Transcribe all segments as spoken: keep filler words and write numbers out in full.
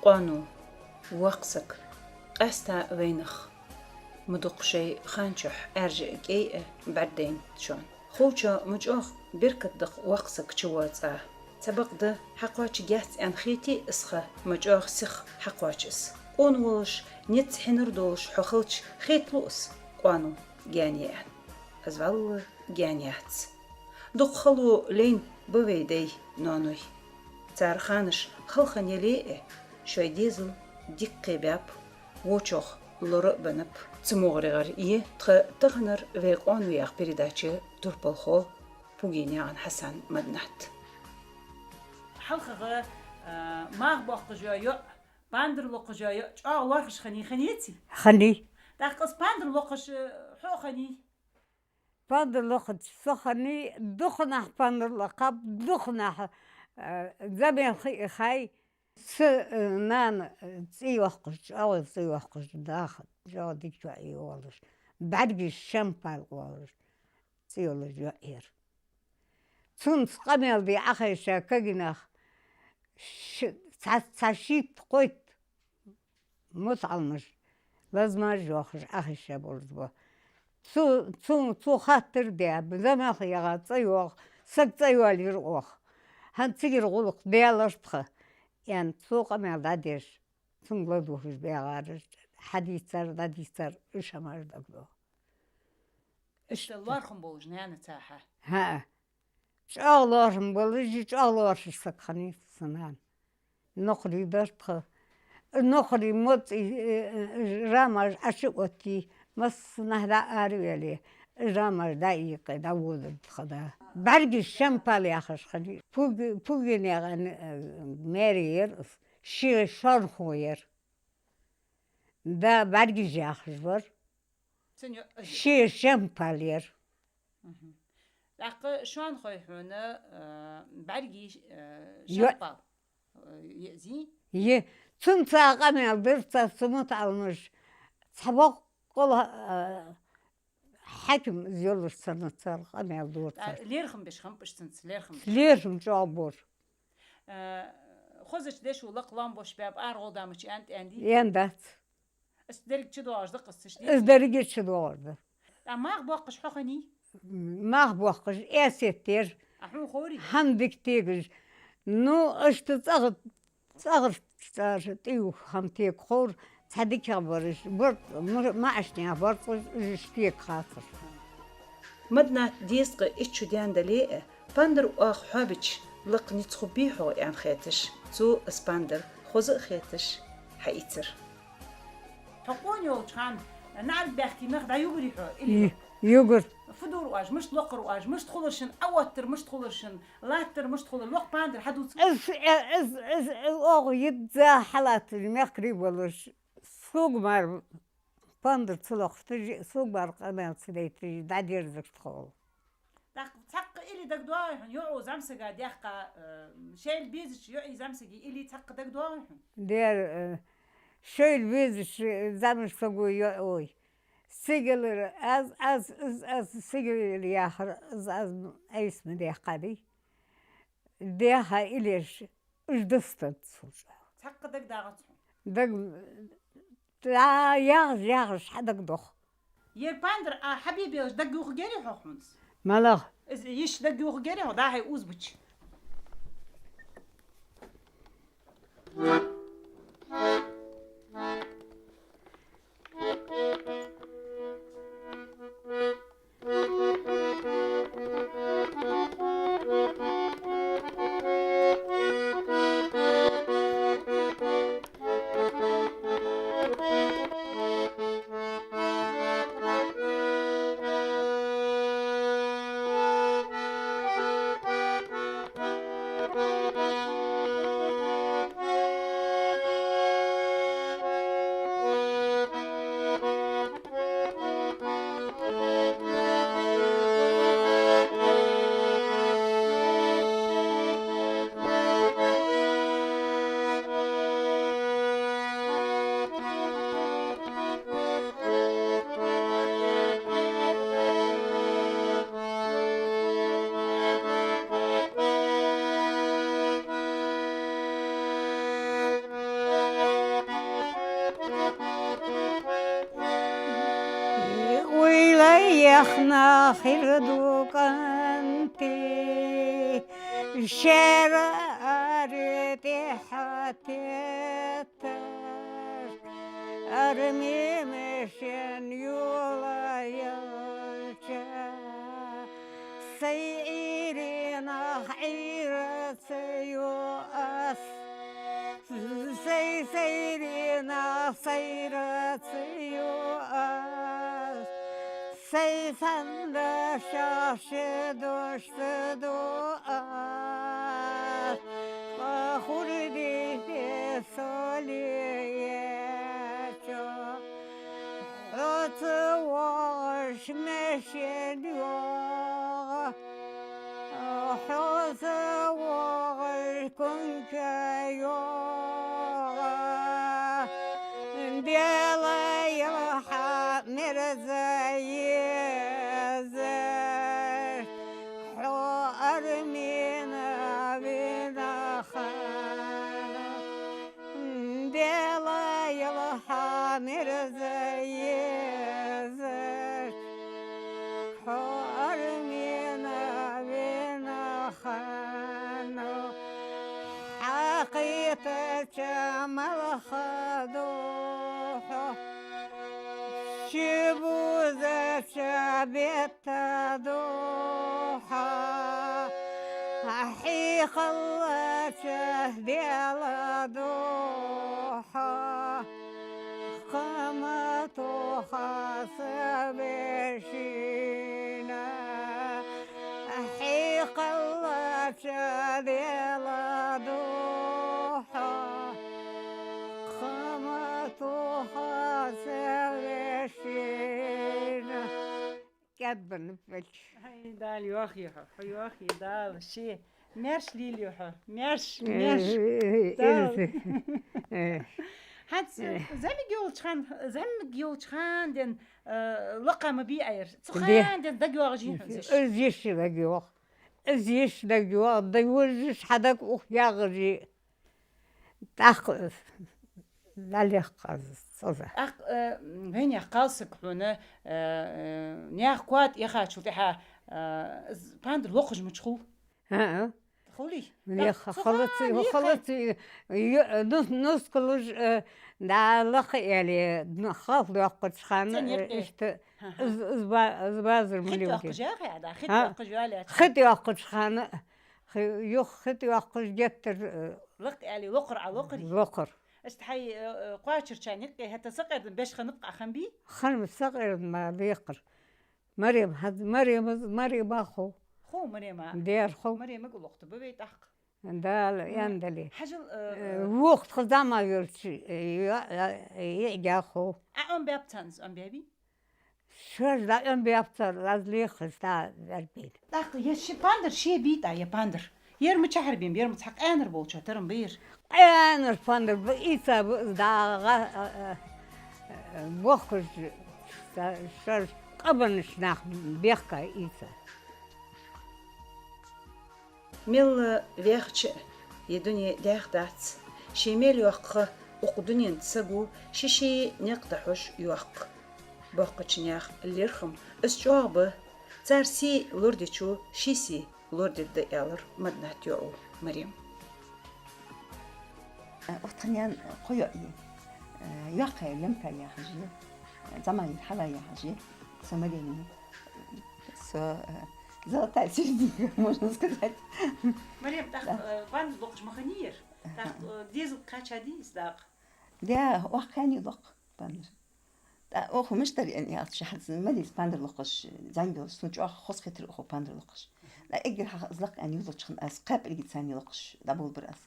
Къоано, воккха саг, къаьстта вайнах ма дукха шоай хана чухь Ӏаьржа а, кӀай а бӀаргадайнад шоана. Ховчоа ма чӀоагӀа беркат да-кх воккха саг чувоагӀа цӀа. Цхьабакъда, хьакхоачаргьяц аьнна хете из ха, ма чӀоагӀа сиха хьакхоач из. Къона волаш, низ хьинар долаш хьо хилча, хеталу из, къоано гаьна я аьнна. Из вӀалла гаьна яц. Дукха хало лайна ба вай даьй, ноаной. Цар ханаш хала хинна яле а, шоай дезал дика кхебаьб, вочох лора а беннаб. Цу мугӀарера я тха таханара «Вай къоано» яха передача турпалхо Пугенаькъан Хьасан Маднат. ХьалхагӀа, а, маха боаккхаш йола йоӀ, пандар локхаш йола йоӀ чӀоагӀа лоархӀаш хиннай, хиннаяций? Хиннай. ТӀаккха из пандар локхаш, а, хьо а хиннай? Пандар локхаш со хиннай, дукха нах пандар лакхаб, дукха нах, а, замел хи а хай. Са, э, нана, э, цӀи йоаккхаш, чӀоагӀа цӀи йоаккхаш, даха, чӀоагӀа дика йоӀ я оалаш, БӀаргий Шампал оалаш, цӀи йолаш йоӀ яр. Цунца къамаьл де Ӏохайша кагий нах, ш-, цхьа, цхьа шийтта-кхойтта мутаӀаламаш, лазамаш йоахаш Ӏохайша болаш ба. Цу, цу, цо хаттар даь, замел хи яха цӀа йоагӀа, саг цӀа йоалаяьр оаха. ХӀанз цигара гӀулакх даьлар тха, аьнна, цо къамаьл дӀадеш, цунга ладувгӀаш багӀараш, хьадийцар, дӀадийцар, уж хӀамаш дагадоагӀа. Иштта лоархӀам болаш нана цахьа. ХӀаа. ЧӀоагӀа лоархӀам болаш, чӀоагӀа лоархӀаш саг хиннай са нана. Нохрий дар тха. Нохрий моций, э, э, рамаш Ӏочуоттий, массанахьа дӀа аравелий, рамаш дӀаийкъе, дӀаводар тха да. БӀаргий Шампал яхаш хиннай. Пуг-, Пугенаькъан, э, маьре яр из, ший шорхо яр. Да БӀаргий яхаш вар. Цун йо-, ший Шампал яр. Мгм. ТӀаккха шоана хой хьона, а, БӀаргий, а, йо-, Шампал, а, е-, зи? Е. Цунца къамаьл дир, цхьа цу мутаӀаламаша, цхьа боккъала, а, хьаким из йолаш санна, цар къамаьл дора цар. А, лерхӀам беш хиннаб уж цунца, лерхӀам беш? ЛерхӀам чӀоагӀа бора. А, хозача дешо лакха лоам боацаш баьб, ара гӀолла да мича аьннад, аьннадий? Аьннадац. Из деррига чудоагӀаш да-кх из, цу шин? Из деррига чудоагӀаш да. А маха боаккхаш хьо хиннай? Маха боаккхаш Эсет яр. А хьона ховрий? ХӀама дика тегаш. Ну, иштта цӀагӀа, цӀагӀарчар тӀаювха хӀама тега ховра, цхьа дикагӀа бараш, бар-, ма-, маӀача наьха барзкъаш, уж иштта тега хацар. Мадната дезткъа итт шу даьнна дале а, пандар оаха хьоабича, лакха низ хургбий хьогӀ аьнна хеташ, цо из пандар хоза а хеташ, хьаийцар. Хьо къона йолча хана наӀарга баьхкий мах дӀаюгарий хьо, или? Ю-, югар. Фу дора оаш, мишта локхар оаш, мишта хулар шун, Ӏооттар мишта хулар шун, латтар мишта хулар, локх пандар хьадувцарий? Из, э, из, из, из оаха йизза хьалатташ мехкарий болаш, сога мара пандар ца локхаш, сога мара къамаьл ца дайташ, дӀадерзар тхо. ТӀаккха цхьаккха или дагадоагӀий хьона, йоӀо зӀамсага даьккха, э, шоайла безача йоӀий зӀамсагий или цхьаккха дагадоагӀий хьона? Дера, э, шоайла безача зӀамсаго йоӀой. Сигалара аз, аз, аз, аз, сигалара яхар, аз, аз, айса ма даьккхадий. Даьха илеш, уж дастад цо чӀоагӀа. Цхьаккха дагадоагӀац хьона? Даг-, да, яхаш, яхаш, хьадагадох. Ер пандар а хьабе белча дагаювхаргьярий хьо хьона? МалагӀа? Из йиша дагаювхаргьярий хьо, дӀа-хьа узбича? Ахна хир ду къанти, шера ари тӀехьатеттар, арми мешен йола ялча. Сай Ӏуйранах Ӏуйра ца йо аз, сай сайранах сайра ца йо аз. Сай санна шахьше дош ца до аз, къа хурдийте солиечо. Хьо ца воагӀаш мешен йоагӀа, хьо ца воагӀаш кунка йоагӀа, Даьла йилхьа мерза езаш, хьо армена вина хана. Даьла йилхьа мерза езаш, хьо армена вина хана. Хьакхетача малха ду хьо, ши бузача бетта ду хьо, хьекхаллача Даьла ду хьо, кхаматуха са вешийна. Хьекхаллача Даьла ду хьо, кхаматуха са вешийна. КӀаьдбанна велча. Ай, Дала йоахий хьо, хьо йоахий, Дала ший. Маьрша лелае хьо, маьрша, маьрша. Э, Дала. Э, э. ХӀанз, э, зӀамига йолча хана, зӀамига йолча хана денз, э, лакха ма бий Ӏа ер. Цу хана денз дагайоагӀаш йий хьона из? Из йиш дагайоагӀа. Из йиш дагайоагӀа, дагайожаш хьа дага ухъягӀаш йий. ТӀаккха дӀалехк аз цӀаза. ТӀаккха, э, вайнаьха кхалсаг хьона, э, э, наьха коа тӀа яхачул тӀехьагӀа, э, з-, пандар локхаш мича хул? ХӀаа. Хулий? Ваха, тӀаккха халаци, халаци, ю-, нус-, нускалуш, э, дӀалакха аьле, ну, халх доаккхача хана, э, иштта, из, из ба-, из базар ма лелдий. Хи доаккхаш яхе, да, хи доаккхаш йоалаьча. Хи доаккхача хана, хи-, юха хи доаккхаш геттара, э, лакха аьле, локхар Ӏа локхарий? Локхар. Иштта хьай, э, э, кхоачарчарна юкъе хӀаьта сакъердам беш хиннаб-кх Ӏа, хиннабий? Хиннаб, сакъердам ма лакхар. Марем, хӀанз Марема, Марема хов. Хов Марема? Дера хов. Маремага локхаргда вай тӀаккха. Дала аьнна дале. Хьажал, э, э, вокх тха зӀамига йолча, э, йо-, э, йиӀига хов. Ӏа Ӏомабаьб царна, Ӏомабаьбий? Шоаш дӀаӀомабаьб цар, аз лехаш дӀа вер бийна. ТӀаккха е ши пандар, ше бий тӀа, е пандар. Ер мичахьара бийна ба, ер ма цхьа къаьнара болчоа тара ма ба ер. Къаьнара пандар ба, ийца ба из дагӀа, а, а, а, бохкаш, са-, шоаш къабанаш нах бехка ийца. Мел вехача а ер дуне даьхадац, ше мел йоккха укх дуненца саго ший-ший никъ дӀахьош йоккха. Боккхача наьха лерхӀам из чӀоагӀа ба, цар сий лорадечо ший сий лорадергда, аьлар Маднат йоӀо Марема. Укх тха наьна кхо йоӀ я, э, йоккхагӀа Лемка яхаш я, э, зӀамагӀа Хьава яхаш я, со Марема я. Со, э, золотая серединка, можно сказать. Марем, тӀаккха, э, пандар локхаш ма хиннавий ер? ТӀаккха, э, дезалга кхаьчадий из дакъа? Да, оаха кхаьннай локха пандар. ТӀа оаха мишта дар аьнна аьлча, хӀанз Марес пандар локхаш зӀамига йолаш, сона чӀоагӀа хоза хетар оаха пандар локхаш. ТӀа эггара хьалха из лакха аьнна йолалуча хана аз кхаь пӀелгацани локхаш дӀаболабир аз.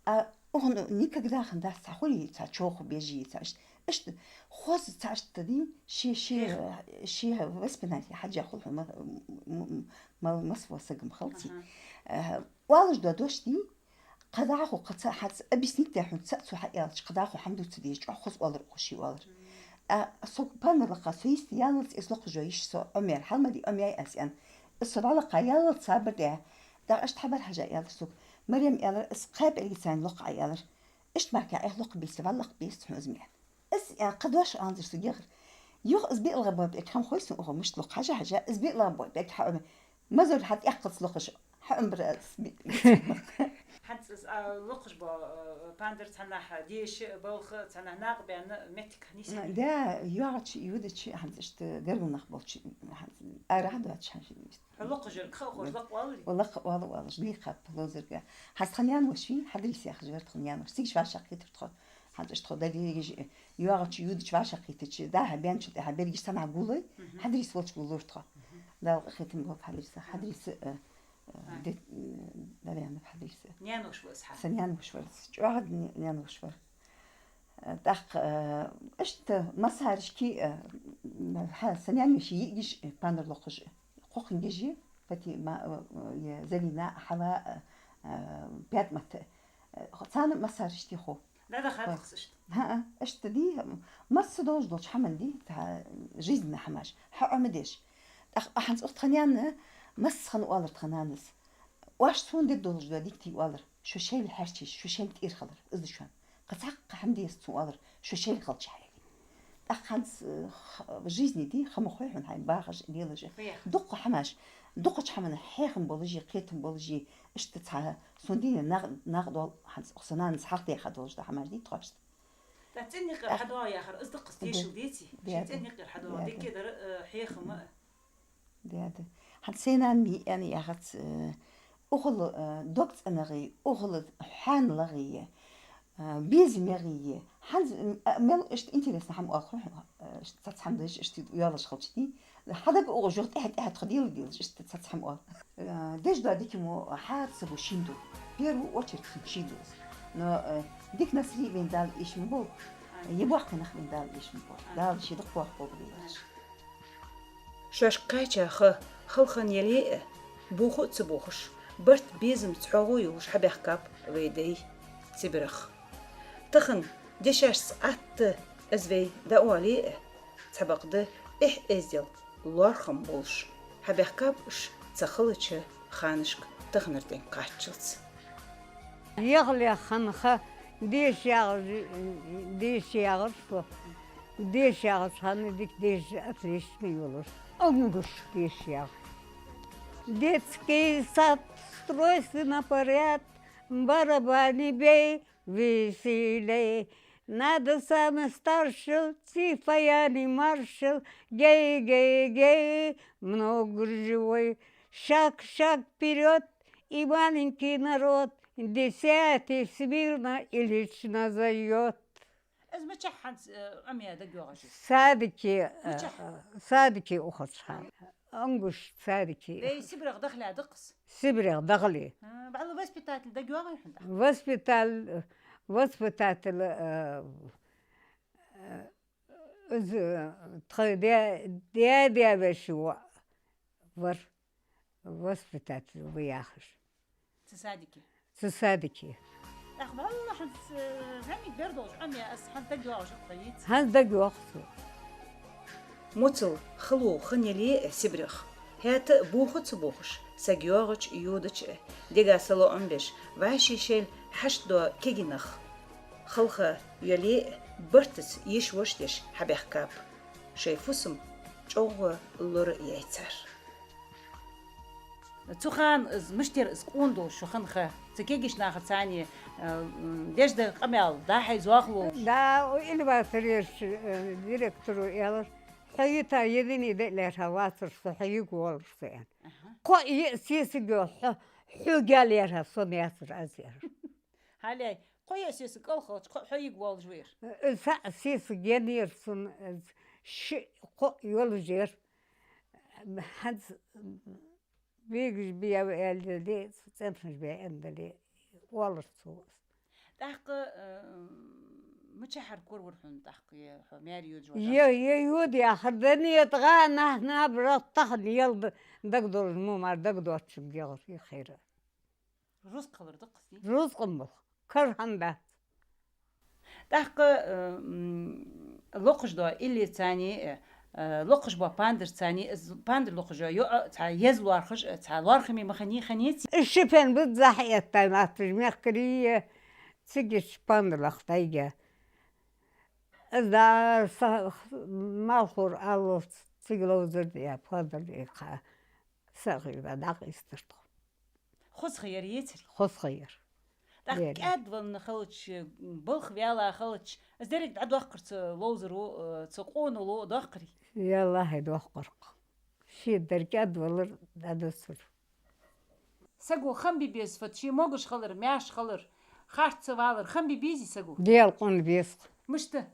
А оаха никогда хиннадац цхьа хурий, цхьа чоаху бежий, цхьа ишт-, иштта хоза цхьа иштта дий, ший, ший, ший воспитание хьежжа хул хьона ма-, м-, м-, ма-, массово сагам хилаций. Э, оалаш дола дош дий, кхы дӀахо, кхы цхьа хӀанз объяснить даь хьона цаӀ цо хьааьлча, кхы дӀахо хӀама дувца ца дезаш, чӀоагӀа хоза оалар оаха ший оалар. А со пандар лакха, со йисте яллалца из локхаш йола йиш со Ӏомаяьр, хьалмади Ӏомаяьй аз аьнна. Из со дӀалакха яллалца сабар даь, дагӀа иштта хьабар хьажа аьлар сога. Марем, аьлар, из кхаь пӀелгацани локха Ӏа, аьлар. Иштта мара кхы Ӏа локха бийса, валлахӀи бийса хьона из ма аьнна. Из аьнна кхы дош анзар со гехар. Юха из биълагӀа бола бӀарг хӀама хой сона, укхо мишта локх хьажа-хьажа, из биълагӀа бола бӀарг хьаӀомабе, мазар хьатӀаккхалца локхаш, хьаӀомабар аз биъ-, ХӀанз из, а, локхаш бола, а, пандар цхьаннахьа деша, балха, цхьаннахьа накъабаьнна моттиг нийсъеннай? Да, йоагӀача, йодача, хӀанз иштта гаргара нах болча, хӀанз арахьа доацаш хӀанз. Хьо локхаш яр кхы а ховш, лакха оаларий? Лакха оал, оалаш, дийхаб ловзарга. ХӀанз тха наьна-воша вий, Хьадрис яхаш вар тха наьна-воша. Цига вӀашагӀкхийтар тхо. ХӀанз иштта тхо дӀадийгаш, йоагӀача, йодача вӀашагӀкхийтача, дӀа-хьа баьнначул тӀехьагӀа берригаш цхьаннахьа гуллой, Хьадрис волча гуллора тхо. Дала къахетам болба Хьадриса. Хьадриса, э, э, де-, э, дӀаваьннаб Хьадриса. Наьна-воша ва из хьа? Са наьна-воша вар из. ЧӀоагӀа наьна-воша вар. Э, тӀаккха, э, иштта массарашка, э, хьа, са наьна-веший йиӀигаш, э, пандар локхаш, э, кхоъ хиннай, Патима, э, э, Залина, Хьава, э, э, ПаьтӀамат, э, царна массарашта хов. Да, да, хатхас иштта. ХӀаа, иштта дий, масса долаш долча хӀаман дий, тха жизненни хӀамаш, хьаӀомадеш. ТӀаккха хӀанз укх тха наьна, масса хана оалар тха нанас: «Оаш сона де долаш дола дика дий, — оалар, — шо шоайла хьерчаш, шо шоайла тӀера хилар, из да шоана. Кхы цхьаккха хӀама дезац сона, — оалар, — шо шоайла хилча хьале». ТӀаккха хӀанз, э, х-, жизни дий, ха ма хой хьона хьайна багӀаш, лелаш. Дукха хӀамаш, дукхача хӀаманна хьехам болаш, кхетам болаш, иштта цхьа сона дийна накъ-, накъадоал хӀанз укх са нанас хьалхадаьха долаш да хӀамаш дий тхоашта. ТӀаккха цӀен юкъера хьадоагӀа яхар из да-кх, тешал деций? Ший цӀен юкъера хьадоагӀа, дикадар, э, хьехам а. Да, да. ХӀанз сай нана ма йий аьнна яхац, э, укхал, э, дог цӀенагӀий, укхал хьаналгӀий, э, безамегӀий. ХӀанз, м, а, мел иштта интересни хӀама оал хьона, э, иштта цхьацца хӀама деш, иштта йоалаш хилча дий. Хьадага угӀа жугӀ тӀехьа-тӀехьа тхо дела-делаш, иштта цхьацца хӀама оал. Э, деш дола дика мо хӀара ца бу, шийна да. Первую очередь шийна да из. Но, э, дика Насри вайна Дала эшам болба, е боккхий нах вайна Дала эшам болба. Дала ший дукха боккха болба вай. Шоашка кхаьча ха халханна яле а, боху а ца бохуш, барт-безамца хьогӀ йолаш хьабаьхкаб вай дай Сибрах. Тахан дешашца атта из вай дӀаоале а, цхьабакъда эхь-эздел лоархӀам болаш хьабаьхкаб уж цу халача ханашка таханарча денга кхаччалца. Ехал-ехал хана ха деша ягӀаш, деша ягӀар со. Деша ягӀача хана дика деша, отлично йолаш. Онгуш деша ягӀар. Детский сад, стройся на порядок, барабаны бей, веселей. Надо самый старший, Цифаяни маршал, гей, гей, гей, много живой. Шаг, шаг вперёд, и маленький народ, десятый смирно Ильич назовёт. Из мичахьа хӀанз, э, Ӏомаяь дагайоагӀаш я? Садике, э, мичахьа? Садике ухача хана. Онгуш садике. Вай Сибрах дахале да-кх из? Сибрах дахале. А, бӀаьлла воспитатель дагайоагӀий хьона? Воспитал-, воспитатель, э, э, из, э, тха даь-, даь-даь-веший воӀ вар. Воспитатель ва яхаш. Цу садике? Цу садике. ТӀаккха валлахӀи хӀанз, э, зӀамига бер долаш Ӏомаяь из хӀанз дагайоагӀаш я-кх хьона, йиц? ХӀанз дагайоагӀа сона. Моцал хало хинна яле а Сибрах, хӀаьта а боху а ца бохуш, саг йоагӀача, йодача а, дега салоӀам беш, вӀаший шоайла хьашт дола кегий нах халха йоле а, бартаца йиш-воша деш хьабаьхкаб. Шоай фусам чӀоагӀа лора а яьй цар. Цу хана из мишта яр из къона долаш шо хинна ха? Цу кегийча нахаца цхьана, э, м, деш да къамаьл, дӀа-хьа зоахалолаш? Да, у элеватора ераш, э, директоро аьлар: «Хьо йита единый да лаьрхӀа вацар со, хьо йига воалар со», — аьнна. Аха. «Кхо-йиъ сесаг я хьо, хьога лаьрхӀа, сона яцар аз», — аьлар. Хьалай, кхо-йиъ сесаг кӀалхарча, кхо-, хьо йига воалаш вар? Э, цаӀ сесаг енна яр сона, э, шиъ-кхоъ йолаш яр. ХӀанз бегаш баьб аьле дале, цӀенхаш баь аьнна дале, оалар цо. ТӀаккха, э, мичахьара корвар хьона тӀаккха, е хьо маьре йодаш вар? Е, е йода яхар да, не тӀагӀа нах набра тахан ел д-, дагадолаш мо мара дагадоацачунга ягӀар, е хайра. Рузкъа хилар да-кх из, дий? Рузкъа ма ба, кара хӀама дац. ТӀаккха, э, м, локхаш дола иллица цхьана, э, э, локхаш бола пандарца цхьана, э, з-, пандар локхаш йола йоӀ, цхьа еза лоархӀаш, э, цхьа лоархӀаме ма хиннай, хиннаяций? Шипен бизза хьаэттай латташ мехкарий, цига пандар лакха дӀайга. Аз да са малхур аллалц цига ловзар де, пхьодар де кхы сагӀийла дӀакъийстар тхо. Хоза ха яр ецарий? Хоза ха яр. ТӀаккха кӀаьдвенна хилча, балха ваьнна хилча, из деррига дӀадоаккхар цу ловзаро, э, цу къонахо доаккхарий? Яллахьи, доаккхар-кх. Ший деррига кӀаьдвалар дӀадоссар. Саго хам бе беза фуд, ше могаш хилар, маьрша хилар, харц ца валар, хам бе безий саго? Даьла къона беза-кх. Мишта?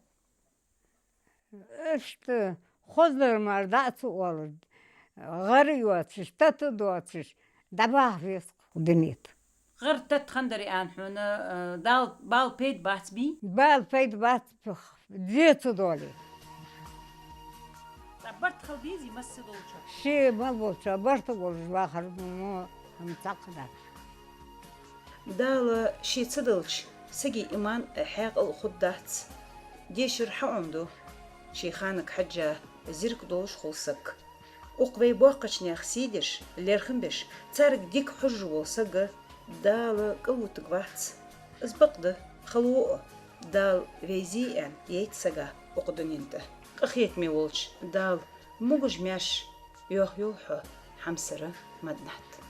Иштта, хоза дар мара дӀа а ца оалаш, гӀар а йоацаш, тата а доацаш, дӀабаха веза-кх дунен тӀа. ГӀар, тата хиннадар аьнна хьона, э, Дала бала пайда бац бий? Бала пайда бац, зе ца доале. Цхьа барт хила безий массадолча? Ше мел болча барт болаш вахар мо хӀама цхьаккха дац. Дала ше ца далча, сага иман а хьаькъал а хургдац. Дешар хьаӀомаду, ший ханага хьежжа зирк долаш хул саг. Укх вай боккхача наьха сий деш, лерхӀам беш, царга дика хьожаш вола саг Дала кӀалвутаргвац. Из бакъда, хало а, Дала везий аьнна яйта сага укх дунен тӀа. Къахетаме волча Дала могаш-маьрша йоахайойла хьо, хьамсара Маднат.